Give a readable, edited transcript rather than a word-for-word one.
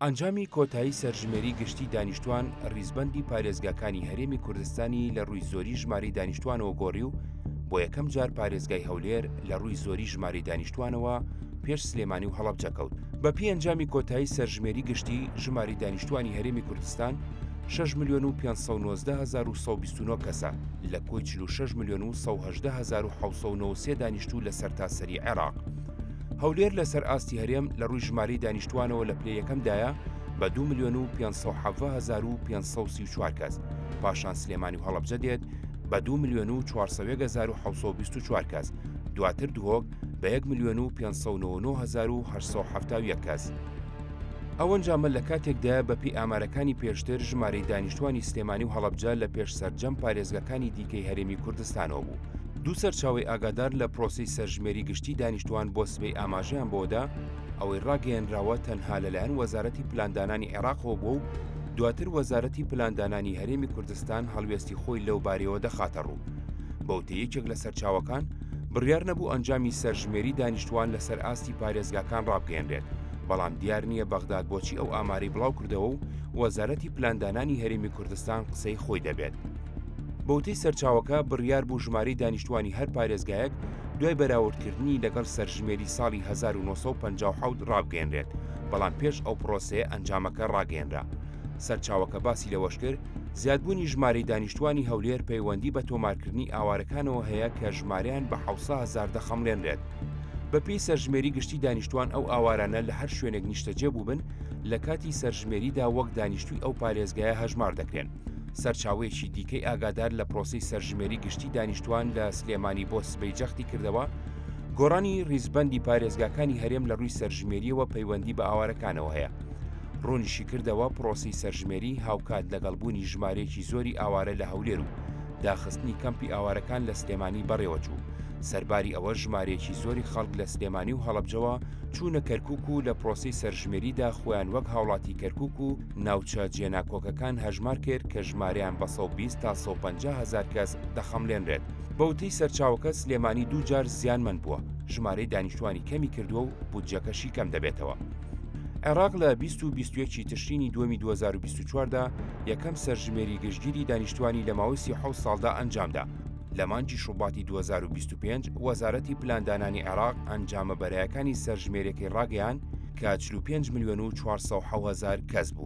ئەنجامی کۆتایی سەرژمێری گشتی دانیشتوان ڕیزبەندی پارێزگاکانی هەرێمی کوردستانی لە ڕووی زۆری ژمارەی دانیشتوانەوە گۆڕی و بۆ یەکەم جار پارێزگای هەولێر لە ڕووی زۆری ژمارەی دانیشتوانەوە پێش سلێمانی و هەڵەبجە کەوت. بەپێی ئەنجامی کۆتایی سەرژمێری گشتی، ژمارەی دانیشتوانی هەرێمی کوردستان شەش ملیۆن و 519 هەزار و 129 کەسە لە کۆی 46 ملیۆن و 118 هەزار و 793 دانیشتوو لە سەرتاسەری عێراق. هەولێر لەسەر ئاستی هەرێم لە ڕووی ژمارەی دانیشتوانەوە لە پلەی یەکەمدایە بە 2 ملیۆن و 517 هەزار و 534 کەس، پاشان سلێمانی و هەڵەبجە دێت بە 2 ملیۆن و 401 هەزار و 724 کەس، دواتر دهۆک بە 1 ملیۆن و 599 هەزار و 871 کەس. ئەو ئەنجامە لە کاتێکدایە بەپێی ئامارەکانی پێشتر ژمارەی دانیشتوانی سلێمانی و هەڵەبجە لە پێش سەرجەم پارێزگاکانی دیکەی هەرێمی کوردستانەوە بوو. دوو سەرچاوەی ئاگادار لە پرۆسەی سەرژمێری گشتی دانیشتوان بۆ سبەی ئاماژەیان بەوەدا، ئەوەی ڕاگەیەنراوە تەنها لەلایەن وەزارەتی پلاندانانی عێراقەوە بووە و دواتر وەزارەتی پلاندانانی هەرێمی کوردستان هەڵوێستی خۆی لەو بارەیەوە دەخاتەڕوو. بەوتەی یەکێک لە سەرچاوەکان، بڕیار نەبوو ئەنجامی سەرژمێری دانیشتوان لەسەر ئاستی پارێزگاکان ڕابگەیەنرێت، بەڵام دیار نییە بەغداد بۆچی ئەو ئامارەی بڵاوکردەوە و وەزارەتی پلاندانانی هەرێمی کوردستان قسەی خۆی دەبێت. بەوتەی سەرچاوەکە، بڕیار بوو ژمارەی دانیشتوانی هەر پارێزگایەک دوای بەراوردکردنی لەگەڵ سەرژمێری ساڵی 1957 ڕابگەیەنرێت، بەڵام پێش ئەو پرۆسەیە ئەنجامەکە ڕاگەیەنرا. سەرچاوەکە باسی لەوەشکرد، زیادبوونی ژمارەی دانیشتوانی هەولێر پەیوەندی بە تۆمارکردنی ئاوارەکانەوە هەیە کە ژمارەیان بە 700 هەزار دەخەمڵێنرێت. بەپێی سەرژمێری گشتی دانیشتوان ئەو ئاوارانە لە هەر شوێنێک نیشتەجێ بووبن لە کاتی سەرژمێریدا وەک دانیشتووی ئەو پارێزگایە هەژمار دەکرێن. سەرچاوەیەکی دیکەی ئاگادار لە پرۆسەی سەرژمێری گشتی دانیشتوان لە سلێمانی بۆ سبەی جەختی کردەوە، گۆڕانی ڕیزبەندی پارێزگاکانی هەرێم لە ڕووی سەرژمێرییەوە پەیوەندی بە ئاوارەکانەوە هەیە. ڕوونیشیکردەوە، پرۆسەی سەرژمێری هاوکات لەگەڵ بوونی ژمارەیەکی زۆری ئاوارە لە هەولێر و داخستنی کەمپی ئاوارەکان لە سلێمانی بەڕێوەچوو، سەرباری ئەوەش ژمارەیەکی زۆری خەڵک لە سلێمانی و هەڵەبجەوە چوونە کەرکوک و لە پرۆسەی سەرژمێریدا خۆیان وەک هاوڵاتی کەرکوک و ناوچە جێناکۆکەکان هەژمار کرد کە ژمارەیان بە 120 تا 150 هەزار کەس دەخەملێنرێت. بە وتەی سەرچاوەکە سلێمانی دوو جار زیانمەند بووە، ژمارەی دانیشتوانی کەمی کردووە و بودجەکەشی کەم دەبێتەوە. عێراق لە 20 و 21 ی تشرینی دووەمی 2024 دا یەکەم سەرژمێری گشتگیری دانیشتوانی لە ماوەی 37 ساڵدا ئەنجامدا. لە مانگی شوباتی 2025 وەزارەتی پلاندانانی عێراق ئەنجامە بەرایەکانی سەرژمێریەکەی ڕاگەیاند کە 45 ملیۆن و 407 هەزار کەس بوو.